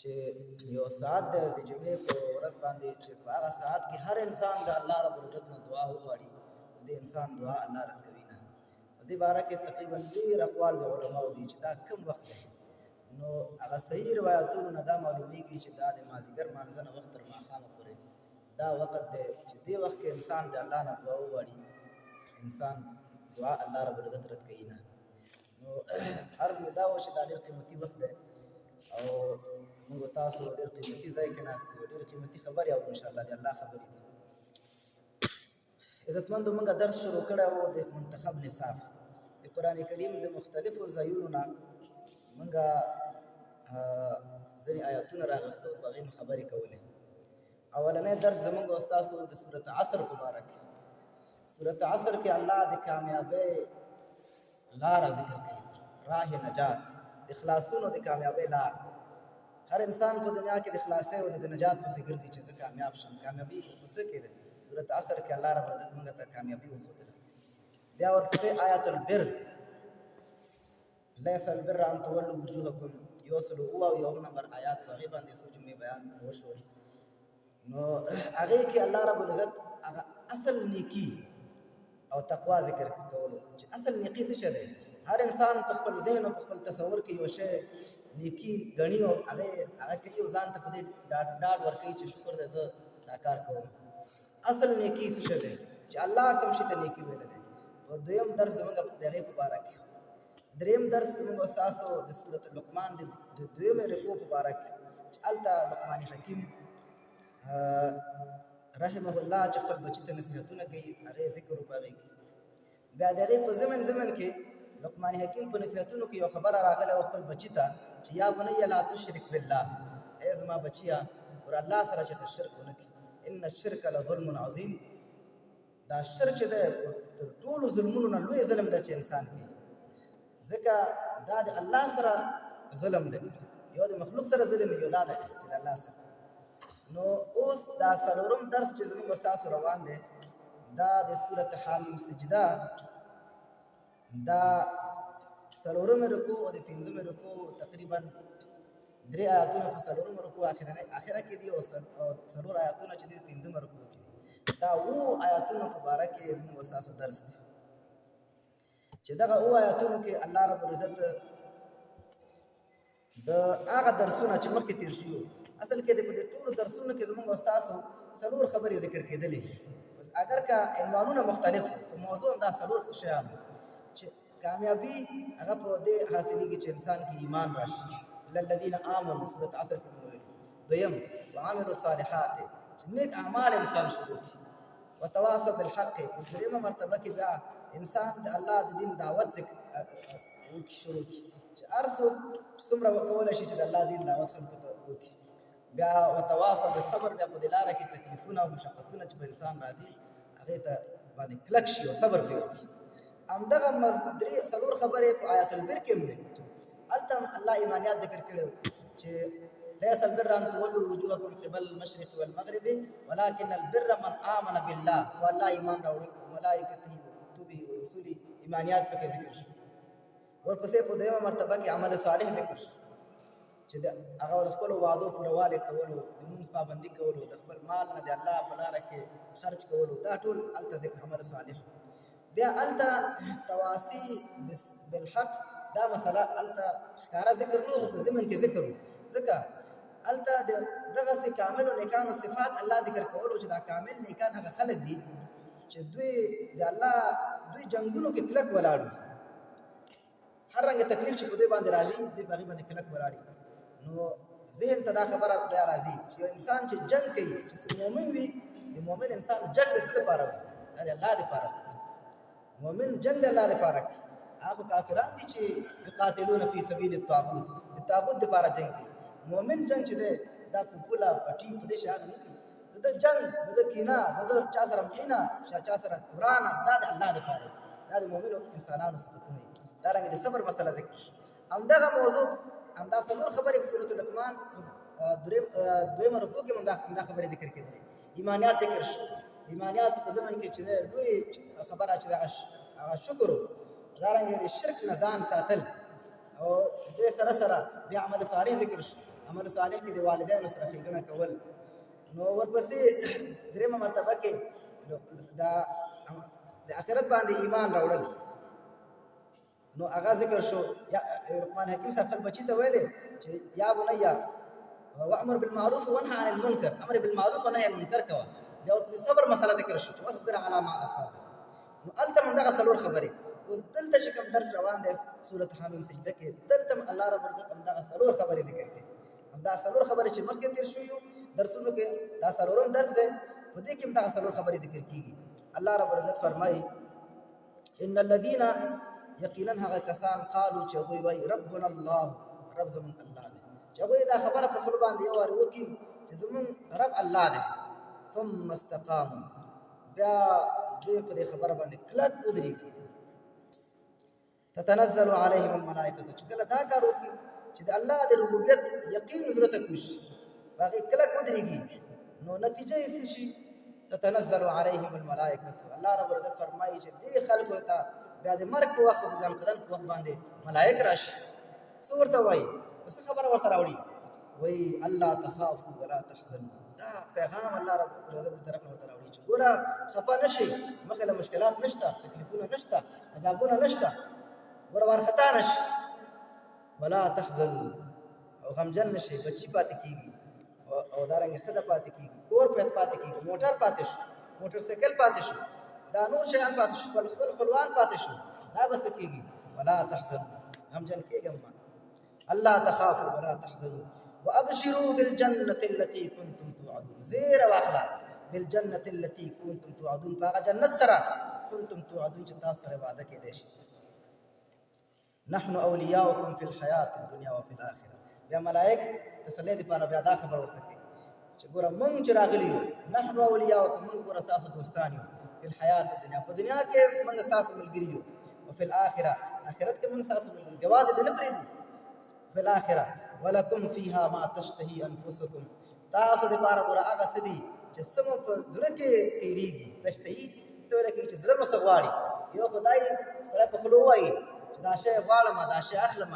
چې یو ساعت دی د جمعې په ورځ باندې چې په هغه ساعت کې هر انسان د الله رب العزت نه دعا وغواړي، د انسان دعا الله رد کوي نه. په دې باره کې تقریبا ډېر اقوال د علماو دي چې دا کوم وخت دی. نو هغه صحیح روایتونو نه دا معلومیږي چې دا د مازدیګر مانځه نه وخت تر ماښامه پورې دا وخت دی چې دې وخت کې انسان د الله نه دعا وغواړي، انسان دعا الله رب العزت رد کوي نه. نو عرض مې دا و چې دا ډېر قیمتي وخت دی او موږ تاسو ډېر قیمتي ځای کې ناست یو، ډېر قیمتي خبرې اورو انشاءالله، د الله خبرې دي. عزتمندو، موږ درس شروع کړی و د منتخب نصاب د قرآن کریم د مختلفو ځایونو نه موږ ځینې آیاتونه راغستو، په هغې مو خبرې کولې. اولنی درس زموږ او ستاسو د سورت عصر په باره کې. سورت عصر کې الله د کامیابۍ لاره ذکر کوي، راه نجات، د خلاصونو د کامیابۍ لار. هر انسان په دنیا کې د خلاصۍ او د نجات پسې ګرځي چې زه کامیاب شم. کامیابي په څه کې ده؟ سورت عصر کې الله رب العزت موږ ته کامیابي وښودله. بیا ورپسې آیات البر، ليس البر ان تولوا وجوهکم، یو سل او یو نمبر آیات، په هغې باندې څو جملې بیان وشو. نو هغې کې الله رب العزت هغه اصل نیکی او تقوا ذکر کولو چې اصل نیکی څه شی دی. هر انسان په خپل ذهن او په خپل تصور کې یو شی نیکی ګڼي او هغه کوي او ځان ته په دې ډاډ ورکوي چې شکر دی زه دا کار کوم. اصل نیکی څه شی دی چې الله کوم شي ته نیکی ویلی دی. او دویم درس زموږ د هغې په باره کې. دریم درس زموږ ستاسو د سورت لقمان د دویمې رکوع په باره کې چې هلته لقمان حکیم رحمه الله چې خپل بچي ته نصیحتونه کوي، هغې ذکر و په هغې کې. بیا د هغې په ضمن ضمن کې لقمان حکیم په نصیحتونو کې یو خبره راغله او خپل بچي ته چې یا بنی لا تشرک بالله، ای زما بچیه پر الله سره چې شرک ونه کړي، ان الشرک لظلم عظیم. دا شرک چې دی تر ټولو ظلمونو نه لوی ظلم دی چې انسان کوي، ځکه دا د الله سره ظلم دی، یو د مخلوق سره ظلم، یو دا دی چې د الله سره. نو اوس دا څلورم درس چې زموږ ستاسو روان دی دا د سورت حامیم سجده دا څلورمې رکوع او د پنځمې رکوع تقریبا درې آیاتونه په څلورمه رکوع اخره کې دي او څلور آیاتونه چې دي پنځمه رکوع کې دي. دا اوو آیاتونو په باره کې زموږ ستاسو درس دی چې دغه اوو آیاتونو کې الله رب العزت د هغه درسونه چې مخکې تېر شوي، اصل کې د په دې ټولو درسونو کې زموږ او ستاسو څلور خبرې ذکر کېدلې. بس اگر که عنوانونه مختلف خو موضوع هم دا څلور شیان چې کامیابي هغه په دې حاصلېږي چې انسان کې ایمان راشي، الا الذین آمنوا، سورة عصر کې مو ویلي. دویم وعملوا الصالحات، چې نیک اعمال انسان شروع کړي. وتواصوا بالحق، په درېیمه مرتبه کې بیا انسان د الله د دین دعوت ذکر وکړي، شروع کړي چې هر څوک څومره وکولی شي چې د الله دین دعوت خلکو ته وکړي. بیا وتواصوا بالصبر، بیا په دې لاره کې تکلیفونه او مشقتونه چې په انسان راځي هغې ته باندې کلک شي او صبر پرې وکړي. همدغه درې څلور خبرې په آیات البر کې هم وې. هلته هم الله ایمانیات ذکر کړی چې ليس البر ان تولوا وجوهكم قبل المشرق والمغرب ولكن البر من آمن بالله، والله ایمان راوړل، ملائکته وکتبه ورسله، ایمانیات پکې ذکر شو. ورپسې په دویمه مرتبه کې عمل صالح ذکر شو چې د هغه د خپلو وعدو پوره کولو، د مونځ پابندي کولو، د خپل مال نه د الله په لاره کې خرج کولو، دا ټول هلته ذکر عمل صالح. بیا هلته تواصي بالحق دا مسله هلته ښکاره ذکر نه خو په ضمن کې ذکر و، ځکه هلته د دغسې کاملو نیکانو صفات الله ذکر کولو چې دا کامل نیکان هغه خلک دي چې دوی د الله دوی جنګونو کې کلک ولاړ وي، هر رنګ تکلیف چې په دوی باندې راځي دوی په هغې باندې کلک ولاړ. نو ذهن ته دا خبره بیا راځي چې یو انسان چې جنګ کوي چې مؤمن وي، د مؤمن انسان جنګ د څه دپاره وي؟ دا د الله دپاره. مؤمن جنګ د الله دپاره کوي. هغه کافران دي چې یقاتلون فی سبیل الطاغوت، د طاغوت دپاره جنګ کوي. مؤمن جنګ چې دی دا په پوله پټي په دې شیانو نه وي. د ده جنګ، د ده کینه، د ده چا سره مینه، چا سره ورانه، دا د الله دپاره وي. دا د مؤمنو انسانانو صفتونه دي. دا رنګ د صبر مسله ذکر شي. همدغه موضوع همدا څلور خبرې په سورة لقمان دویمه رکوع کې هم همدا خبرې ذکر کېدلې. ایمانیات ذکر شو. ایمانیات په ضمن کې چې لوی خبره چې هغه شکر و، دا رنګ د شرک نه ځان ساتل او دې سره سره بیا عمل صالح ذکر شو. عمل صالح کې د والدینو سره ښېګڼه کول. نو ورپسې درېیمه مرتبه کې د آخرت باندې ایمان راوړل. نو هغه ذکر شو. یا لقمان حکیم صاحب خپل بچی ته ویلې چې یا بنیا وامر بالمعروف وانهى عن المنکر، امر بالمعروف ونهي عن المنکر کوه. بیا ورپسې صبر مسله ذکر شو چې واصبر علی ما اصابک. نو هلته هم دغه څلور خبرې. اوس دلته چې کوم درس روان دی سورة حامیم سجده کې، دلته هم الله رب العزت همدغه څلور خبرې ذکر کړي. همدا څلور خبرې چې مخکې تېر شوي یو درسونو کې، دا څلورم درس دی، په دې کې هم دغه څلور خبرې ذکر کېږي. الله رب العزت فرمایي ان الذين یقینا هغه کسان قالو چې هغوی وایي ربنا الله، رب زموږ الله دی، چې هغوی دا خبره په خوله باندې یو وارې وکړي چې زموږ رب الله دی، ثم استقاموا، بیا دوی په دې خبره باندې کلک ودرېږي. تتنزل عليهم الملائکه، چې کله دا کار وکړي چې د الله د ربوبیت یقین زړه ته کوش، هغې کلک ودرېږي، نو نتیجه یې څه شي؟ تتنزل عليهم الملائکه، الله رب العزت فرمایي چې دې خلکو ته بیا د مرګ په وخت او د ځان په وخت باندې ملائک راشي. څه ورته وایي؟ څه خبره ورته راوړي؟ وایي الله تخافوا ولا تحزنوا. دا پیغام الله رب العزت د طرف نه ورته راوړي چې ګوره خفه نه شئ، مخې له مشکلات نشته، تکلیفونه نشته، عذابونه نشته، ګوره وارخطا نه شئ، ولا تحزنوا، او غمجن نه شئ. بچي پاتې کېږي او دارنګه ښځه پاتې کېږي، کور پاتې کېږي، موټر پاتې شو، موټر سایکل پاتې شو، دا نور شیان پاتې شو، خپل خپل خپلوان پاتې شو، دا به څه کېږي؟ ولا تحزنوا، غمجن کېږم مه. الله تخافوا ولا تحزنوا وابشروا بالجنة التي كنتم توعدون. زیره واخله بالجنة التي كنتم توعدون، په هغه جنت سره كنتم توعدون چې تاسو سره وعده کېدی شي. نحن اولیاؤکم فی الحیات الدنیا وفي الاخره. بیا ملائک تسلی دپاره بیا دا خبر ورته کوي چې ګوره مونږ چې راغلي یو، نحن اولیاؤکم، مونږ ګوره ستاسو دوستان یو، فی الحیات الدنیا، په دنیا کې مونږ ستاسو ملګري یو، وفي الاخره، آخرت کې مونږ ستاسو ملګري، یوازې دې نه پرېږدو. فی الاخره ولکم فیها ما تشتهي انفسکم، تاسو دپاره ګوره هغه څه دي چې څه مو په زړه کې تېرېږي. تشتهي ته ویل کېږي چې زړه مو څه غواړي. یو خدای سړی په خوله ووایي چې دا شی غواړم، دا شی اخلم،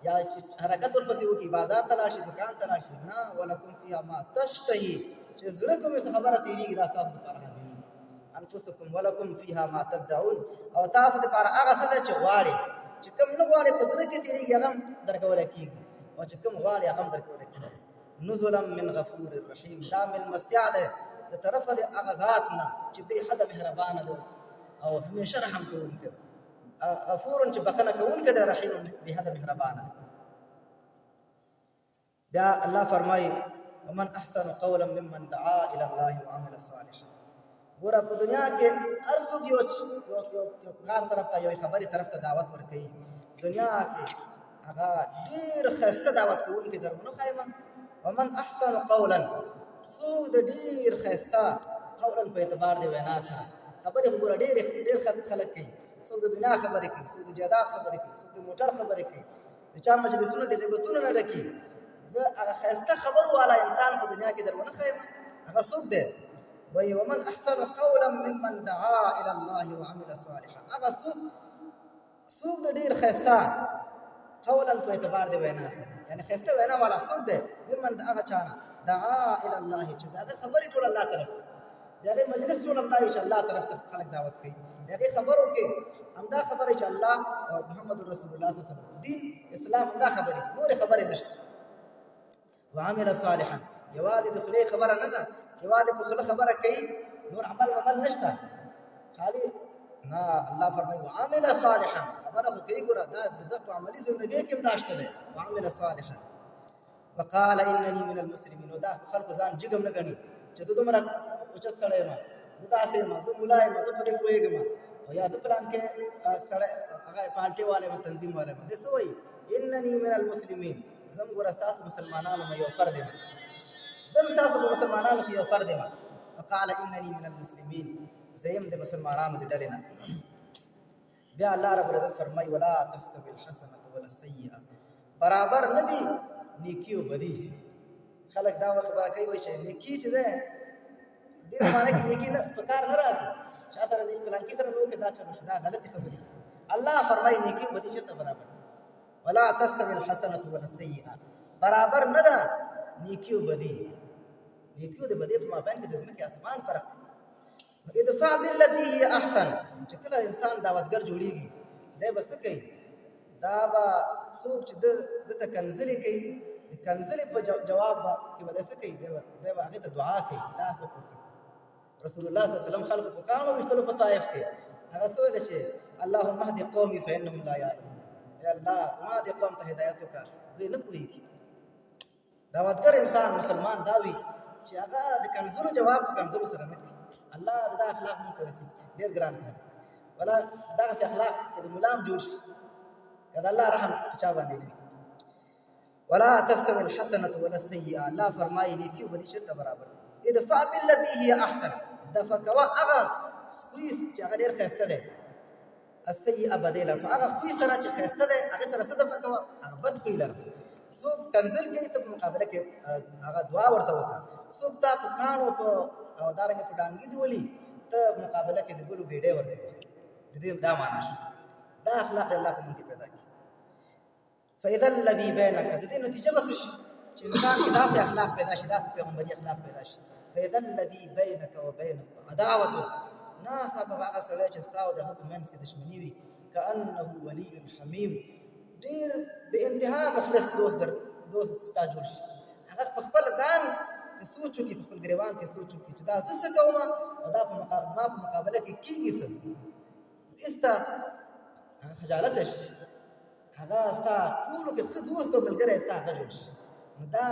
یا چې حرکت ورپسې وکړي، بازار ته لاړ شي، دکان ته لاړ شي. نه، ولکم فیها ما تشتهي، چې زړه کومې څه خبره تېرېږي دا ستاسو دپاره حاضرېږي. انفسکم ولکم فیها ما تدعون، او تاسو دپاره هغه څه ده چې غواړئ، چې کوم نه غواړئ په زړه کې تېرېږي هغه هم درکولی کېږي، او چې کوم غواړئ هغه هم درکولی کېږي. نزلا من غفور رحیم، دا مېلمستیا ده د طرفه د هغه ذات نه چې بې حده مهربانه دی او همیشه رحم کوونکی دی. غفور چې بخښنه کوونکی دی، رحیم بې حده مهربانه دی. بیا الله فرمایي ومن احسن قولا ممن دعا الى الله وعمل صالحا. ګوره په دنیا کې هر څوک یو کار طرف ته، یوې خبرې طرف ته دعوت ورکوي، دنیا کې هغه ډېر ښایسته دعوت کوونکی در ونه ښایم. ومن احسن قولا، څوک د ډېر ښایسته قولا په اعتبار د وینا سره خبرې خو ګوره ډېر ډېر خلک کوي، څوک د دنیا خبرې کوي، څوک د جایداد خبرې کوي، څوک د موټر خبرې کوي، د چا مجلسونه د غیبتونو نه ډکي. زه هغه ښایسته خبرو والا انسان په دنیا کې در ونه ښایم. هغه څوک دی؟ وایي ومن احسن قولا ممن دعا الى الله وعمل صالحا. هغه څوک د ډېر ښایسته قولا په اعتبار د وینا سره، یعنې ښایسته وینا والا څوک دی؟ ممن د هغه چا نه دعا الى الله، چې د هغه خبرې ټول الله طرف ته، د هغې مجلس ټول همدا وي چې الله طرف ته خلک دعوت کوي، د هغې خبرو کې همدا خبرې چې الله او محمد رسول الله صلی الله علیه وسلم دین اسلام همدا خبرې دي، نورې خبرې نشته. وعمل صالحا، یوازې د خولې خبره نه ده چې یوازې په خوله خبره کوي، نور عمل عمل نشته خالي. نه، الله فرمایي وعمل صالحا، خبره خو کوي، ګوره دا د ده په عملي زندګۍ کې هم دا شته دی. وعمل صالحا وقال انني من المسلمین. نو دا خلکو ځان جګ هم نه ګڼي چې زه دومره اوچت سړی یم، زه داسې یم، زه ملا یم، زه په دې پوهېږم، او یا زه پلان کې سړی هغه پارټي والا یم، تنظیم والا یم. زه څه وایي؟ انني من المسلمین، زه هم ګوره ستاسو مسلمانانو مې یو فرد یم، زه هم ستاسو په مسلمانانو کې یو فرد یم. فقال انني من المسلمین، زه یم د مسلمانانو د ډلې نه. بیا الله رب العزت فرمایي ولا تستوي الحسنة ولا السیئة، برابر نه دي نیکی او بدی. خلک دا خبره کوي، وایي چې نیکی چې ده دې زمانه کې نیکی نه په کار نه راځي، چا سره فلانکي سره نو کې دا چلو، دا غلطې خبرې. الله فرمایي نیکی او بدی چېرته برابر؟ ولا تستوي الحسنة ولا السیئة، برابر نه ده نیکی او بدی. نیکی او د بدی په مابین کې د ځمکې اسمان فرق دی. نو ادفع بالتي هي احسن، چې کله انسان دعوتګر جوړیږي دی به څه کوي؟ دا به څوک چې ده ته کنځلې کوي، د کنځلې په جواب کې به دی څه کوي؟ دی به هغې ته دعا کوي، لاس به پورته کوي. رسول الله صلی الله علیه وسلم خلکو په کاڼو ویشتلو په طایف کې هغه څه ویل چې اللهم اهد قومي فانهم لا يعلمون، ای الله ما دې قوم ته هدایت وکړه، دوی نه پوهېږي. دعوتګر انسان مسلمان دا وي چې هغه د کنځلو جواب په کنځلو سره نه کوي. الله دا اخلاق مونږ ته نصیب، ډېر ګران کار دی. ولا دغسې اخلاق که د ملا هم جوړ شي، که د الله رحم په چا باندې نه وي. ولا تستوي الحسنة ولا السيئة، الله فرمایي نیکي او بدي چېرته برابر دي. ادفع بالتي هي احسن، دفع کوه هغه خوی چې هغه ډېر ښایسته دی، السيئة بدی لره، په هغه خوی سره چې ښایسته دی هغې سره څه دفع کوه؟ هغه بد خوی لره. څوک کنځل کوي ته په مقابله کې هغه دعا ورته وکړه، څوک تا په کاڼو په او دارنګه په ډانګي دي ولي، ته مقابله کې د ګلو ګېډۍ ورته وکړه. د دې دا معنا شو. دا اخلاق د الله په موږ کې پیدا کړي. فاذا الذي بينك، د دې نتیجه به څه شي؟ چې انسان کې داسې اخلاق پیدا شي، داسې پیغمبري اخلاق پیدا شي. فاذا الذي بينك وبينه عداوة، ناڅاپه به هغه سړی چې ستا او د هغه په منځ کې دښمني وي، کأنه ولي حمیم، ډېر بې انتها مخلص دوست در دوست ستا جوړ شي. هغه په خپل ځان کې سوچ وکړي، په خپل ګریوان کې سوچ وکړي چې دا زه څه کوم او دا په زما په مقابله کې کېږي څه. ایسته هغه خجالت شي، هغه ستا ټولو کې ښه دوست او ملګری ستا هغه جوړ شي. نو دا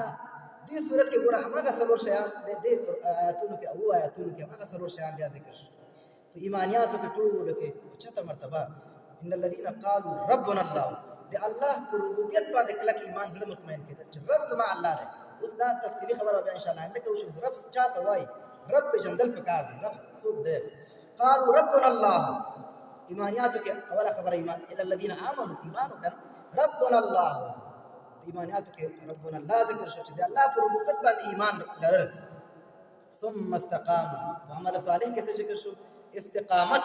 دې صورت کې ګوره هماغه څلور شیان د دې آیاتونو کې، اوو آیاتونو کې هماغه څلور شیان بیا ذکر شو. په ایمانیاتو کې ټولو کې اوچته مرتبه ان الذين قالوا ربنا الله، د الله په ربوبیت باندې کلک ایمان، زړه مطمئن کېدل چې رب زما الله دی. اوس دا تفصیلي خبره بیا ان شاء الله آینده کې وشي. رب چا ته وایي؟ رب پېژندل پکار دی، رب څوک دی؟ قالوا ربنا الله، ایمانیاتو کې اوله خبره ایمان، الا الذين آمنوا، ایمان وکړه. ربنا الله، ایمانیاتو کې ربنا الله ذکر شو چې د الله په ربوبیت باندې ایمان لرل. ثم استقاموا، په عمل صالح کې څه ذکر شو؟ استقامت،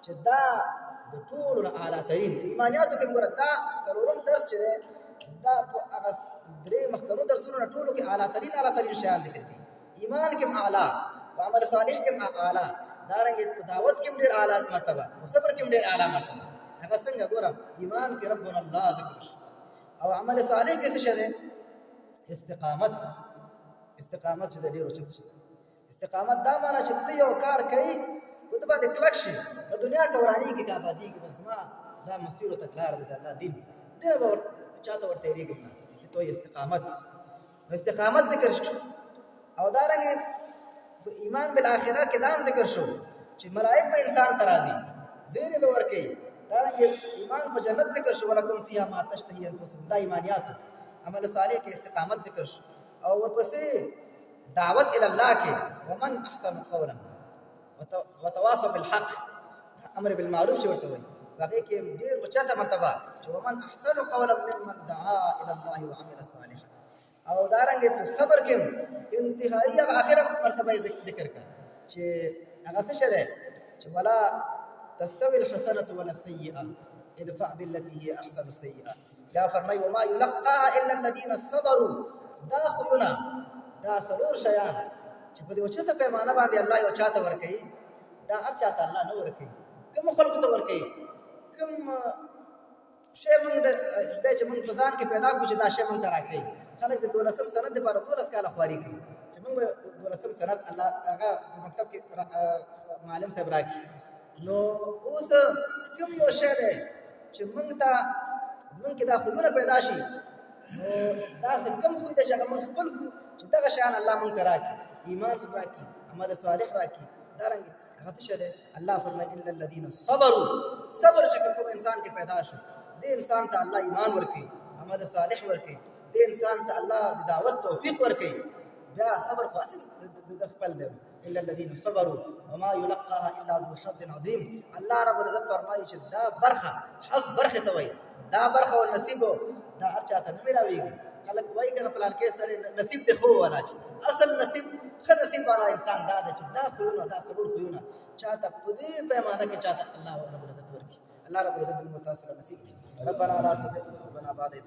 چې دا د ټولو نه اعلی ترین په ایمانیاتو کې. ګوره دا څلورم درس چې دی دا په هغه درې مخکنو درسونو نه ټولو کې اعلی ترین اعلی ترین شیان ذکر کړي. ایمان کې هم اعلی، په عمل صالح کې هم اعلی، دارنګه په دعوت کې هم ډېر اعلی مرتبه، په صبر کې هم ډېر اعلی مرتبه. هغه څنګه؟ ګوره ایمان کې ربنا الله ذکر شو، او عمل صالح کې څه شی دی؟ استقامت. استقامت چې د ډېر اوچت شي. استقامت دا معنا چې ته یو کار کوي په ته باندې کلک شي، په دنیا کې ورانېږي که آبادېږي، بس زما دا مسیر او تګلاره ده د الله دین، دې نه به چاته ورته تېرېږم نه. دې ته وایي استقامت. نو استقامت ذکر شو. او دارنګه په ایمان بالآخره کې دا هم ذکر شو چې ملائک به انسان ته راځي، زیری به ورکوي. دارنګه ایمان په جنت ذکر شو، ولکم فیها ما تشتهي انفسکم، دا ایمانیات. عمل صالح کې استقامت ذکر شو. او ورپسې دعوت الی الله کې ومن احسن قولا وتواصوا بالحق، امر بالمعروف چې ورته وایي، هغې کې ډېر اوچته مرتبه چې ومن احسن قولا ممن دعا الی الله وعمل صالحا. او دارنګه په صبر کې انتهایی هغه اخره مرتبه یې ذکر کړه چې هغه څه شی دی؟ چې ولا تستوي الحسنة ولا السيئة ادفع بالتي هي احسن السيئة. بیا فرمایي وما يلقاها الا الذين صبروا. دا خویونه، دا څلور شیان چې په دې اوچته پیمانه باندې الله یو چاته ورکوي، دا هر چاته الله نه ورکوي، کوم خلکو ته ورکوي. کوم شی موږ د دی چې موږ په ځان کې پیدا کړو چې دا شی موږ ته راکوي؟ خلک د دولسم سند دپاره 12 کاله خواري کوي چې موږ به دولسم سند الله هغه په مکتب کې معلم صاحب راکړي. نو اوس کوم یو شی دی چې موږ ته موږ کې دا خویونه پیدا شي؟ نو داسې کوم خوی دی چې هغه موږ خپل کړو چې دغه شیان الله موږ ته راکړي، ایمان راکړي، عمل صالح راکړي؟ دارنګه هغه څه شی دی؟ الله فرمایي الا الذين صبروا. صبر چې کوم انسان کې پیدا شو، دې انسان ته الله ایمان ورکوي، عمل صالح ورکوي، دې انسان ته الله د دعوت توفیق ورکوي. بیا صبر خو اصل د خپل دی. الا الذين صبروا وما يلقاها الا ذو حظ عظیم. الله رب العزت فرمایي چې دا برخه، حظ برخه ته وایي، دا برخه او نصیب دا هر چاته نه ملاویږي. خلک وایي کنه پلان کې سره نصیب دی، خو ولا چې اصل نصیب، ښه نصیب والا انسان دا دی چې دا خویونه، دا څلور خویونه چاته په دې پیمانه کې چاته الله رب العزت ورکړي. الله رب العزت موږ تاسو له نصیب کړي. ربنا لا تزغ قلوبنا بعد إذ